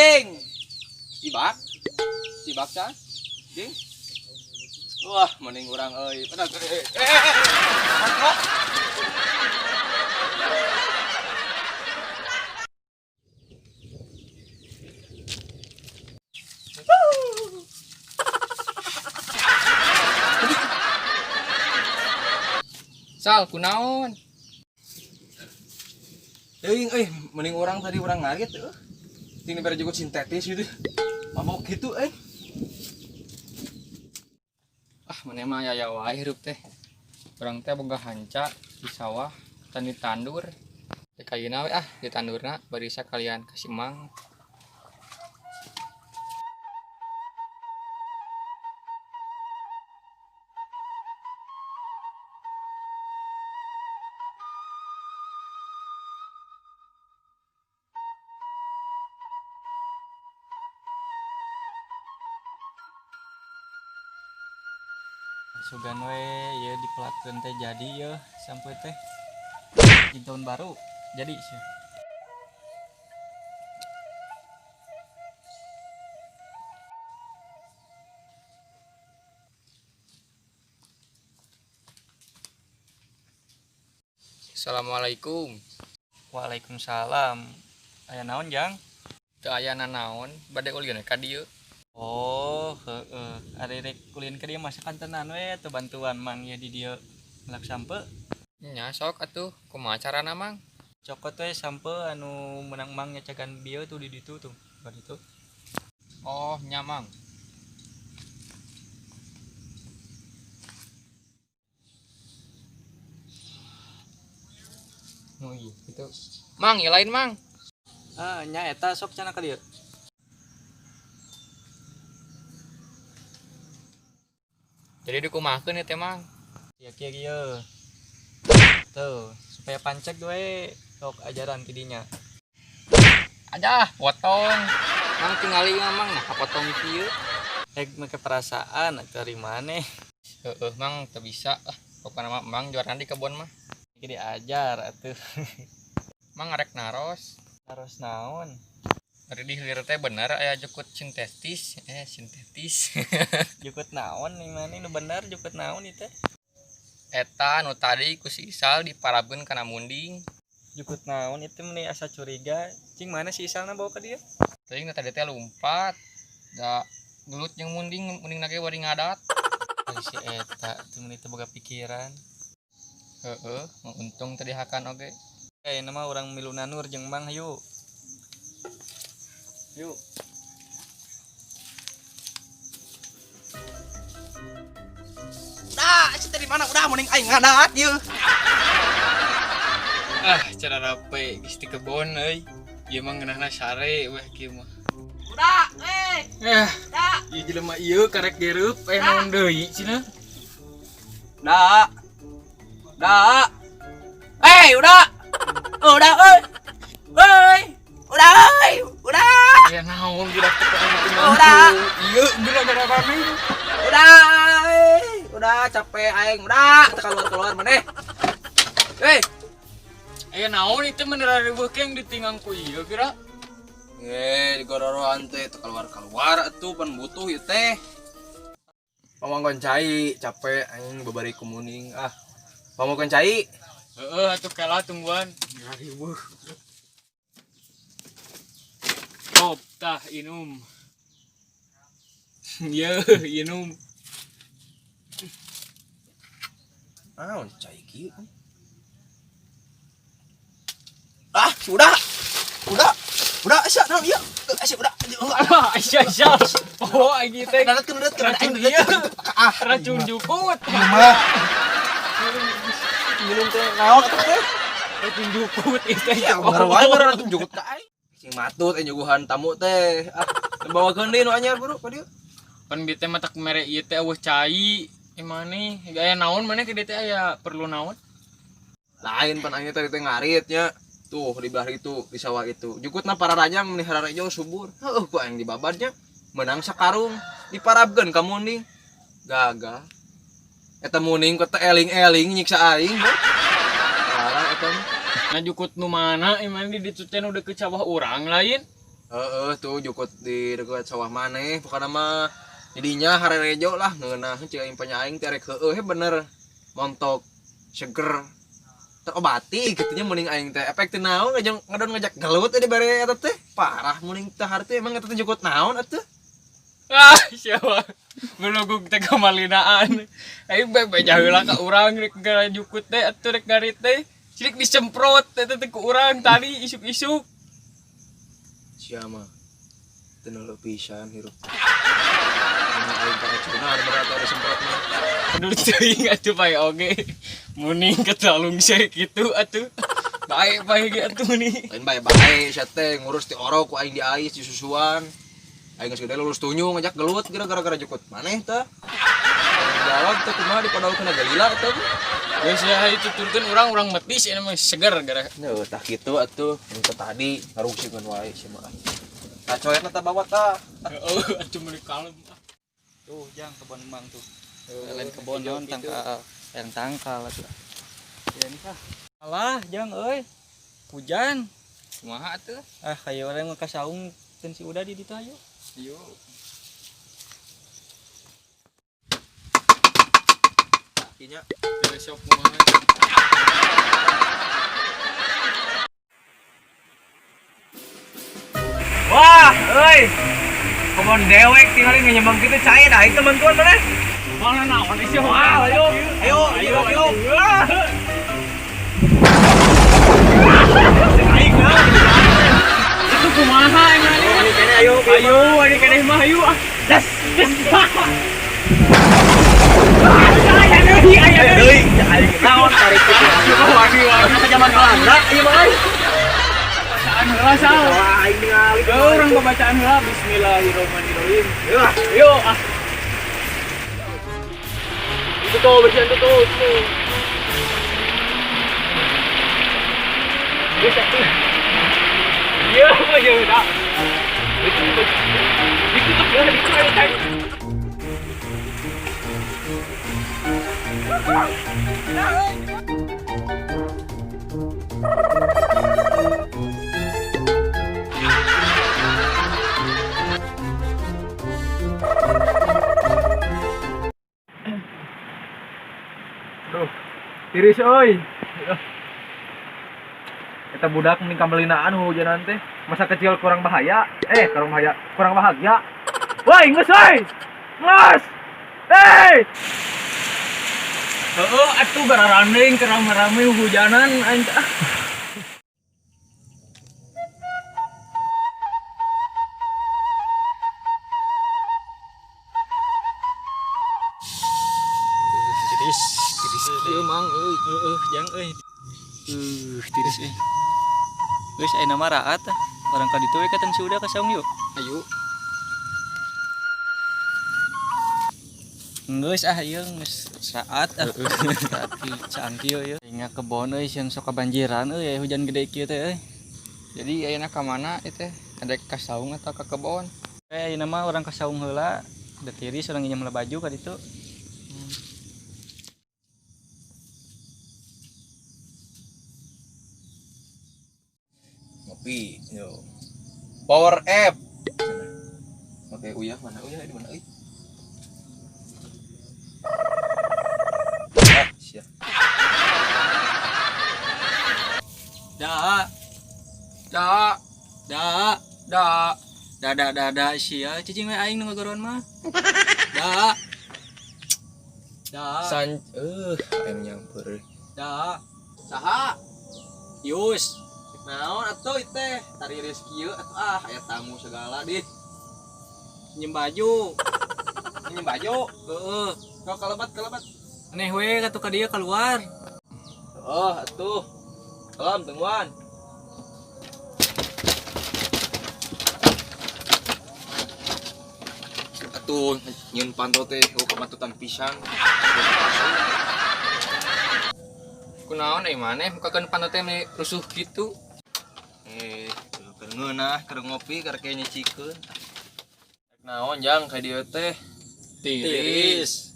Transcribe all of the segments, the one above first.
Ding. Ibak. Ibak can. Ding. Wah, mending urang euy. Padahal Sal, kunaon? Euy, euy, mending urang tadi urang ngarit euy. Ting dibere jukut sintetis gitu. Mabok gitu euy. Ah, maneh mah aya wae hirup teh. Urang teh boga hanca di sawah, tani tandur. Teh kayuna we ah ditandurna bari sakalian ka si Mang. Sugan we ieu dipelakeun teh jadi yeuh sampai teh di tahun baru jadi sih. Assalamualaikum. Waalaikumsalam. Aya naon Jang? Teu aya nanaon, bade ulin ka dieu. Oh, heeh. Ari rek ulin ka dieu masakan tenan we teu bantuan Mang ieu di dieu melak sampe. Nya sok atuh, kumaha carana Mang? Cokot we sampe anu menang Mang nyacagan bieu tuh di ditu tuh. Ka ditu. Oh, nya Mang. Oh iya, gitu. Mang, ya lain Mang. Ah, nya eta sok cenah ka dieu. Jadi dikumahakeun ieu teh Mang. Ya kieu kieu. Tuh, supaya pancek we sok ajaran ti dinya. Aja, potong. Mang tingali mah Mang, nah potong kieu. Rek make perasaan atuh ari maneh. Heeh, Mang teu bisa. Ah, pokona mah Mang juarana di kebon mah. Iki diajar atuh. Mang rek naros. Naros naon? Ari di hilir teh bener aya jukut sintetis, sintetis. Jukut naon nih maneh nu bener jukut naon ieu teh? Eta nu tadi ku si Isal diparabkeun kana munding. Jukut naon itu meni asa curiga. Cing mana si Isalna bawa ka dieu? Teuing nu tadi teh lumpat. Da gelut jeung munding, munding na ge bari ngadat. Ari si eta teu meni teu boga pikiran. Heeh, untung tadi hakan oge. Ayeuna mah urang milu nanur jeung Mang hayu. Yuk. Udah, sia teh di mana? Udah mending aing ngadat ieu. Ah, cara rape geus di kebon euy. Ieu mah ngeunahna sare weh kieu mah. Udah, eh. Udah. Ieu jelema ieu karek gereup naon deui cenah. Udah. Udah. Udah. Udah euy. Euy. Udah, euy. Udah. Ya naon budak teh anu teu mampu. Udah. Ieu gara-gara kami. Udah, euy. Udah capek aing, udah teu keluar-keluar maneh. Hei. Aya naon itu beneran ribuh keng ditinggang ku ieu kira. Digororoan teh teu keluar-keluar atuh pan butuh ieu teh. Pamangkon cai, capek aing babari kumuning ah. Pamangkon cai. Heeh, atuh kela tungguan. Ribuh. Top tah inum. Ye, inum. Naon cai kieu? Ah, sudah. Udah. Udah, sia naon ieu? Sia udah. Alah, sia sia. Oh, aing teh. Daratkeun, daratkeun, Racun aing ieu. Ah, Racun jukut. mah. Minum teh naon atuh teh? Racun jukut ieu teh. Ya, ngaruh wae mah racun jukut ka aing. Sing matut nyuguhan tamu teh. Ah, bawakeun deui nu anyar bro ka dieu. Pan bieu teh matak mere ieu teh eueuh cai. Maneh aya naon maneh ke dieu teh aya perlu naon? Lain pan aing teh ngarit nya. Tuh di belah itu di sawah itu. Jukutna para rajang meni hararejo subur. Heuh ku aing dibabadnya. Menang sakarung diparabkeun ka munding. Gagal. Eta muning ku teh eling-eling nyiksa aing. Parah eta mah. Nah jukut nu mana maneh di ditu teh nu deukeut sawah urang lain. Heeh, tuh jukut di dekat sawah maneh pokona mah didinya harerejo lah ngeunah cek aing penyaing teh rek heueuh bener montok seger terobati kitu nya mending aing teh efek teh naon ngajak ngadon ngajak gelut teh dibere eta teh parah mending teh harti emang eta teh jukut naon atuh. Ah, siapa? Belugug teh kamalinaan. Aing bae beja heula ka urang rek jukut teh atuh rek ngarit teh. Cilik disemprot eta teh ku urang tadi isuk-isuk. Siapa? Teu nuleuh pisan hirup. Aing karacunan berat ada semprot mah. Peduli teuing atuh bae oge. Muning ketalung se kitu atuh. Bae bae ge atuh nih. Lain bae-bae sia teh ngurus ti orok ku aing diais disusuan. Aing geus gede lulus tunyu ngajak gelut gara-gara jukut maneh teh. Jawab teh kumaha dipadaukeun galila teh. Geus ya itu turunkeun urang metis ini mah seger gara. Heuh tah kitu atuh nu tadi ngarungsikeun wae sia mah. Tah coetna tah bawa tah. Heeh, atuh meuli kalem. Tuh, jang kebon emang tuh. Lain kebon naon tangkal, lain tangkal atuh. Ya ini kah. Alah, jang euy. Hujan. Kumaha atuh? Ah, kayak orang mah ka saung keun si Uda di ditu ayo. Yuk. Kinya Besok kumaha? Wah, euy. Kebon dewek tinggalin nganyembang kitu cair dah itu bantuan mana? Mana naon sih? Wah, ayo. Ayo, ayo, ayo. Aing lah. Itu kumaha emang ini? Ayo, ayo, ini keneh mah ayo ah. Das, das. Aya deui, aya deui. Naon tarik kitu. Wah, wah, zaman Belanda ieu mah. Bacaan heula sal. Wah, aing ningali. Urang pembacaan heula bismillahirrahmanirrahim. Yuk, ah. Itu tuh bersihan tuh tuh. Iya, ya udah. Ditutup ya, ditutup ya. Duh, tiris euy. Eta budak mending kamelinaan hujanan teh. Masa kecil kurang bahaya. Kurang bahaya, kurang bahagia. Woi, geus woi. Geus. Hei. Heeh, atuh gararandeng keur rame-rame hujanan aing teh. Tiris, tiris kieu mang euy. Heeh, jang euy. Tiris euy. Geus ayeuna mah raat ah. Orang ka ditu we ka si Uda ka saung yuk. Ayo. Geus ah ieu geus saat ah. Saat caang kieu ieu. Ingat kebon euy sieun sok kabanjiran euy hujan gede kieu teh euy. Jadi ayeuna ka mana ieu teh? Ada ka saung atau ka kebon? Ayeuna mah urang ka saung heula. Da tiris urang nginjem baju ka ditu. Ngopi, yo. Power app. Oke, uyah mana uyah di mana euy? Ah, sia. Da. Da, Da. da. Da da da da sia cicing we aing nu ngagoroan mah. Da. Da. San aing nyamper. Da. Saha? Yus. Naon atuh ieu teh? Tariris kieu atuh ah aya tamu segala dih. Njem baju. Njem baju. Heeh. Kau kalebat kalebat. Aneh we katuh ka dieu keluar. Oh, atuh. Salam tungguan. Atuh nyeun panto teh oh kamatutan pisang. Kunaon euy maneh mukakeun panto teh meni rusuh kitu. Keur ngeunah, keur ngopi, keur kayak nyicikeun. Naon jang ka dieu teh? Tiris.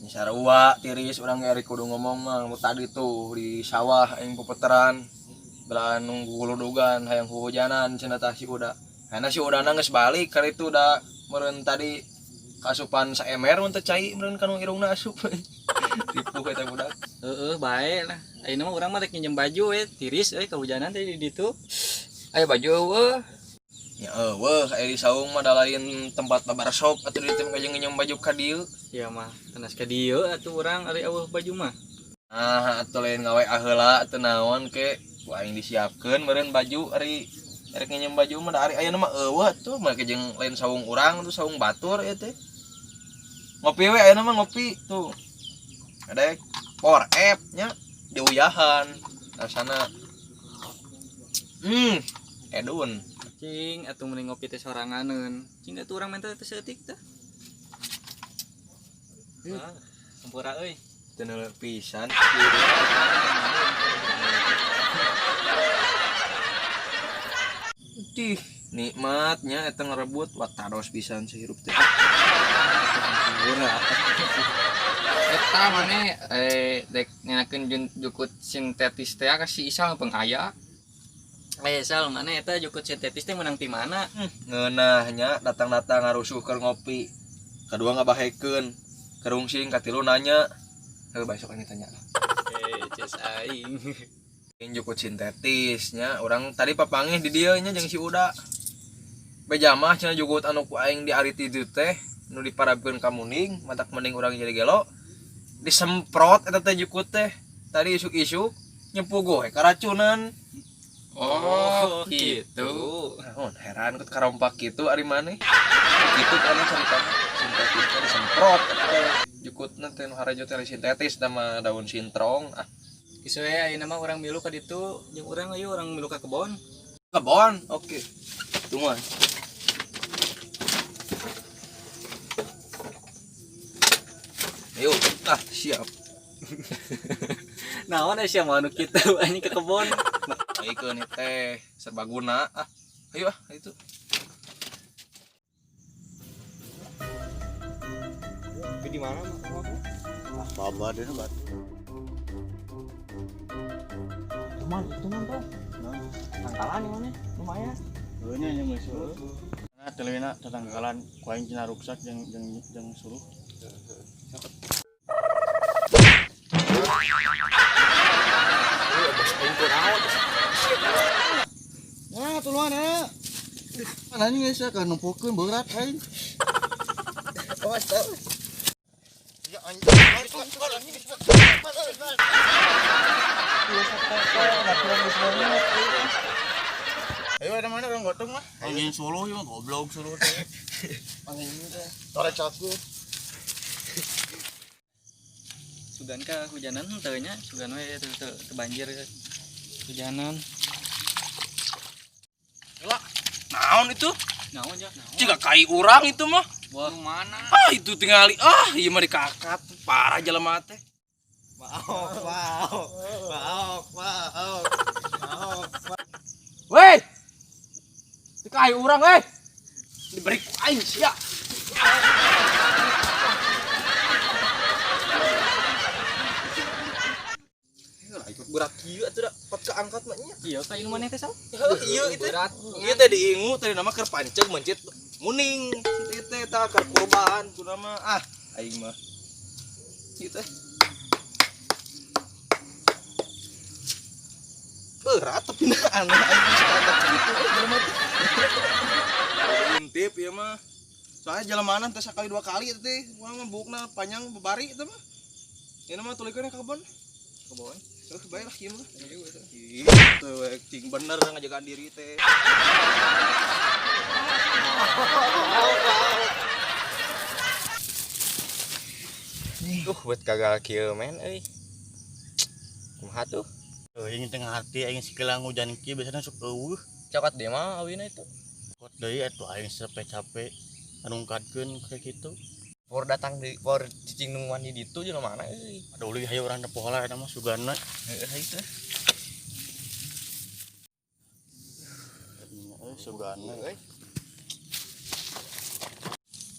Nya sarua tiris urang ge kudu ngomong mah nu tadi tuh di sawah aing pupeteran. Belaan nunggu guludugan hayang huhujanan cenah tah si Uda. Karena si udana geus balik kali itu udah meureun tadi kasupan saemer mun teu cai meureun kanu irungna asup. Tipu eta budak. Heeh, bae lah. Ayeuna mah urang mah rek nginjem baju we, tiris euy kahujanan teh di ditu. Aya baju eueuh. Ya eueuh aya di saung mah da lain tempat barbershop atuh di teh jeung nginjem baju ka dieu. Iya mah, tenas ka dieu atuh urang ari eueuh baju mah. Ah, atuh lain ngawe heula atuh naon ke ku aing disiapkeun meureun baju ari rek nginjem baju mah da ari ayeuna mah eueuh atuh mah jeung lain saung urang tuh saung batur ieu teh. Ngopi we ayeuna mah ngopi tuh. Ada por F nya diuyahan rasana. Edun. Cing, atuh mending ngopi teh soranganeun. Cing atuh urang menta teh saeutik teh. Ah, hampura euy. Teu pisan. Ih, nikmatnya eta ngerebut wataros pisan sehirup teh. Hampura. Eta maneh dek ngenakeun jukut sintetis teh ka si Isal peng aya. Sal, mana eta jukut sintetis teh menang ti mana? Ngeunahnya datang-datang ngarusuh keur ngopi. Kedua ngabahekeun. Kerungsing katilu nanya. Heuh besok ini tanya lah. Ces aing. Ini jukut sintetis nya urang tadi papangih di dieu nya jeung si Uda. Bejamah cenah jukut anu ku aing di ariti ditu teh nu diparabkeun ka munding, matak mending urang jadi gelo. Disemprot eta teh jukut teh. Tadi isuk-isuk nyepuguh we karacunan. Oh, gitu. Naon heran kut karompak kitu ari maneh. Kitu kan caritana sintetis teh disemprot eta teh. Jukutna teh nu harajo teh sintetis sama daun sintrong. Ah, Geus we ayeuna mah urang milu ka ditu, jeung urang ayo urang milu ka kebon. Kebon. Oke. Tungguan. Ayo, ah siap. Naon sia mah anu kitu anjing ke kebon. Ayekeun teh serbaguna. Ah, ayo ah itu. Tapi di mana mah? Ah, baba deh bat. Teman, itu mah tuh. Tangkalan di mana? Lumayan. Heuh nya yang geus. Nah, telena tatangkalan ku aing cenah ruksak jeung jeung jeung suruh. Nah, tuluan ya. Mana nih geus ka nempokeun berat aing. Awas tau. Ya anjing. Ayo ada mana orang gotong mah? Anjing suluh ieu mah goblok suluh teh. Anjing teh. Torek satu. Sugan ka hujanan henteu nya, sugan we teu teu banjir hujanan. Lah, naon itu? Naon ja? Naon? Jika kai urang itu mah. Wah, mana? Ah, itu tingali. Ah, ieu mah dikakat. Parah jelema teh. Wow, wow. Wow, wow. Wow. Weh. Kai urang eh. Diberi ku aing sia. Lah ikut berat kieu atuh da pat keangkat mah nya. Iya ka ieu maneh teh sal? Heuh, ieu itu. Ieu teh diingu tadi nama keur panceg mencit muning. Ieu teh tah keur kurban kudu mah ah aing mah. Ieu teh. Berat tapi nah aneh aing bisa angkat gitu jelema teh. Intip ieu mah. Soalnya jelemanan teh sakali dua kali eta teh. Urang mah buukna panjang babari eta mah. Ieu mah tulikeun ka kebon. Kebon. Terus bae lah ieu mah. Gitu we cing bener ngajagaan diri teh. Buat gagal kieu men euy. Kumaha tuh? Aing tengah hati aing sikelang hujan kieu biasana sok eueuh. Cokot dia mah awina itu. Kot deui atuh aing capek-capek nungkatkeun kayak kitu. Por datang di por cicing nu mandi ditu jeung mana euy. Aduh leuwih hayu urang tempo heula eta mah sugana. Heeh hayu teh. Sugana euy.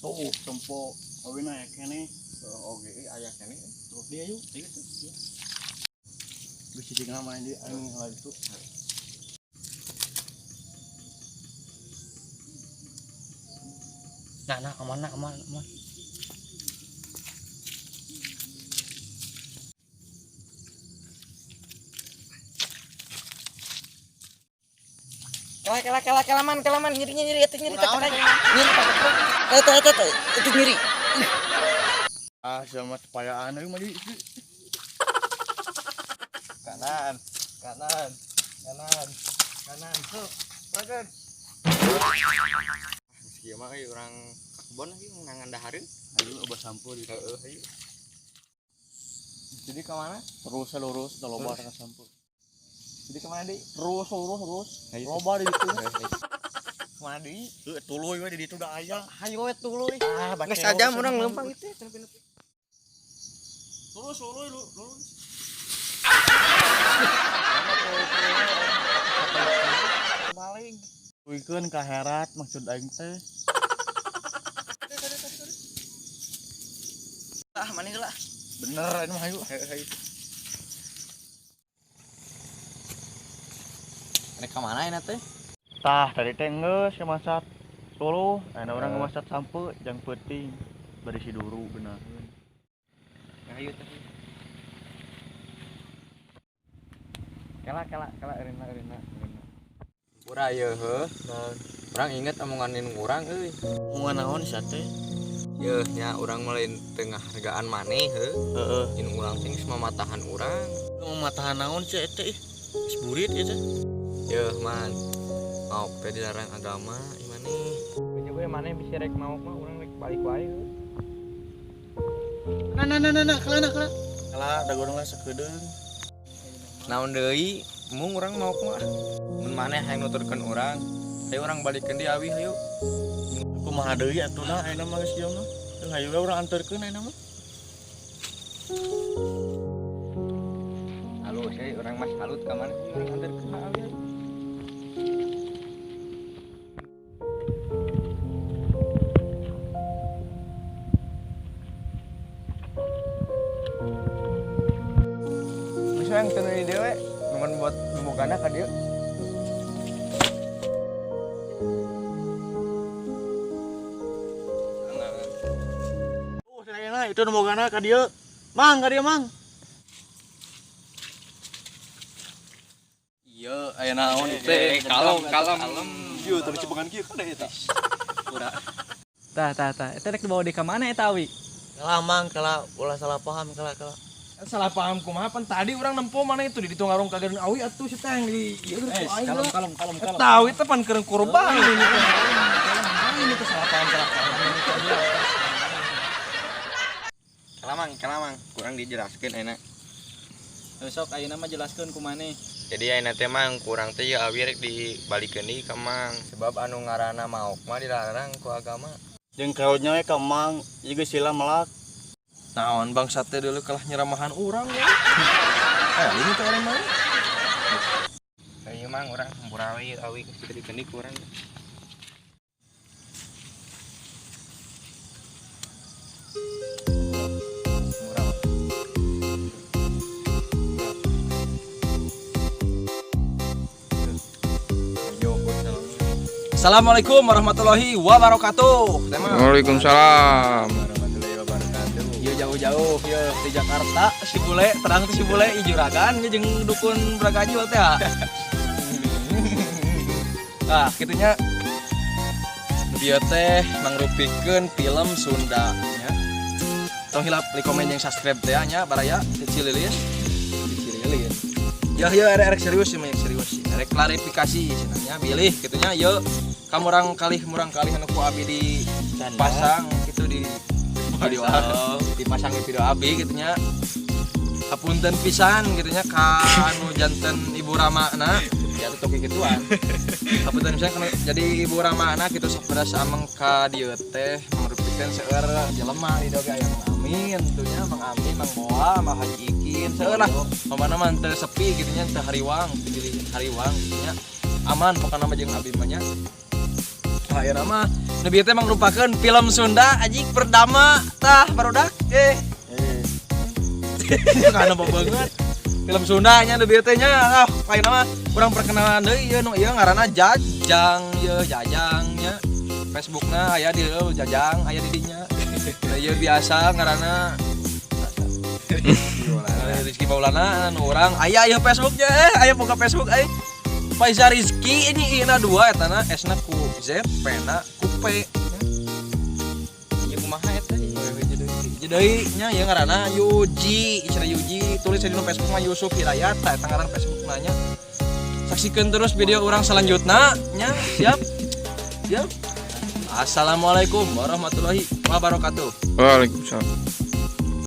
Tuh tempo awina aya keneh. Oge aya keneh. Tuh dia yuk, ieu teh. Geus cicing mah di aing heula ditu. Nah, nah, aman, nah, aman, aman. Kela kela kela kelaman kelaman nyeri nyeri itu nyeri tak nyeri tak eta eta itu nyeri. Ah, sama tepayaan euy mah di. Kanan, kanan, kanan, kanan. Sok, berangkat. Geus mah euy urang ka kebon lagi ngangan dahareun. Ayo obat sampo di. Heeh, hayu. Jadi ke mana? Terus lurus, teu loba ka sampo. Jadi kemana deui? Terus lurus terus. Ayo. Loba di ditu. Kemana deui? Heuh, tuluy we di ditu da aya. Hayo we tuluy. Ah, Geus sajam urang leumpang itu. Lurus lurus lurus. Balik. Wikeun ka herat maksud aing teh. Ah, mana heula? Bener ini mah hayu. Hayu. Rek ka mana ayeuna teh? Tah, tadi teh geus ka masat tuluh, ayeuna urang ka masat sampe jang peuting. Bari si duru geunaheun. Hayu teh. Kela kela kela erina erina erina. Pura ye heuh. Urang inget omongan indung urang euy. Omongan naon sia teh? Yeuh nya urang mah lain teu ngahargaan maneh heuh. Heeh. Indung urang teh geus mamatahan urang. Mamatahan naon sia teh ih. Geus burit ieu teh. Yeuh man. Maok teh dilarang agama ieu maneh. Coba maneh bisa rek maok mah urang rek balik wae heuh. Nah nah nah nah nah kela nah kela. Kela da urang lah sakedeung. Naon deui mung urang maok mah. Mun maneh hayang nuturkeun urang, hayu urang balikeun deui awi hayu. Kumaha deui atuh nah ayeuna mah geus ieu mah. Hayu we urang anterkeun ayeuna mah. Halo, saya orang mas salut ka mana sih urang anterkeun ka awi. Bisa yang teu di dewe, cuman buat bubukana ka dieu. Oh, cenah itu nu bogana ka dieu. Mang ka dieu, Mang. Iya, aya naon teh? Kalem, kalem. Ieu tadi cebangan kieu kan eta. Tah tah tah, eta rek dibawa di ka mana eta awi? Kela Mang, kela ulah salah paham kela kela. Salah paham kumaha pan tadi urang nempo mana itu di ditu ngarung kageun awi atuh si teh yang di ieu ku aing. Kalem kalem kalem kalem. Eta awi teh pan keur kurban ini teh. Ini teh salah paham salah paham. Kalamang, kalamang, kurang dijelaskeun ayeuna. Besok ayeuna mah jelaskeun ku maneh. Jadi ayeuna teh mang kurang teh ieu awi rek dibalikeun deui ka mang sebab anu ngaranna maok mah dilarang ku agama. Jeung kaudnya we ka Mang, ieu geus sila melak. Naon bangsat teh dulu kalah nyeramahan urang ya. Eh, ini teh orang mana? Ayo mang urang hampura we ieu awi geus dibalikeun deui ku urang. Assalamualaikum warahmatullahi wabarakatuh. Tema. Waalaikumsalam. Warahmatullahi wabarakatuh. Iya jauh-jauh ya di Jakarta si bule terang si bule i juragan jeung dukun bragajul teh. Ah, kitunya dia teh mangrupikeun film Sunda nya. Tong hilap like komen jeung subscribe teh nya baraya ti Cililin. Ti Cililin. Ya ya erek serius sih serius sih. Erek klarifikasi cenah nya bilih kitunya ye ka murang kalih anu ku abi di pasang gitu di video dipasang di video abi gitu nya. Hapunten pisan gitu nya ka anu janten Ibu Ramana ya tuh toki gituan. Hapunten pisan kanu jadi Ibu Ramana gitu sapada sameng ka dieu teh mangrupikeun seueur jelema di dieu ge aya Mang Amin tuh nya Mang Amin Mang Boa Mang Haji Ikin seueur lah. Pamana mah teu sepi gitu nya teu hariwang teu jadi hariwang gitu nya. Aman pokona mah jeung abi mah nya. Nah, ayeuna mah nu bieu teh mangrupakeun film Sunda anjing perdama tah barudak eh. Kana banget. Film Sunda nya nu bieu teh nya ah ayeuna mah urang perkenalan deui ieu nu ieu ngaranna Jajang ieu Jajang nya. Facebookna aya di leuh Jajang aya di dinya. Nah, ieu biasa ngaranna Rizky Maulana anu urang aya ieu Facebooknya, aya buka Facebook euy. Faiza Rizky ini I na dua etana, S na ku Z, P na ku P. Ieu kumaha eta ieu? Jadi nya ieu ngaranna Yuji, cenah Yuji, tulis di Facebook mah Yusuf Hidayat, tah eta ngaran Facebook nanya. Saksikan terus video urang selanjutnya nya, siap? Siap. Assalamualaikum warahmatullahi wabarakatuh. Waalaikumsalam.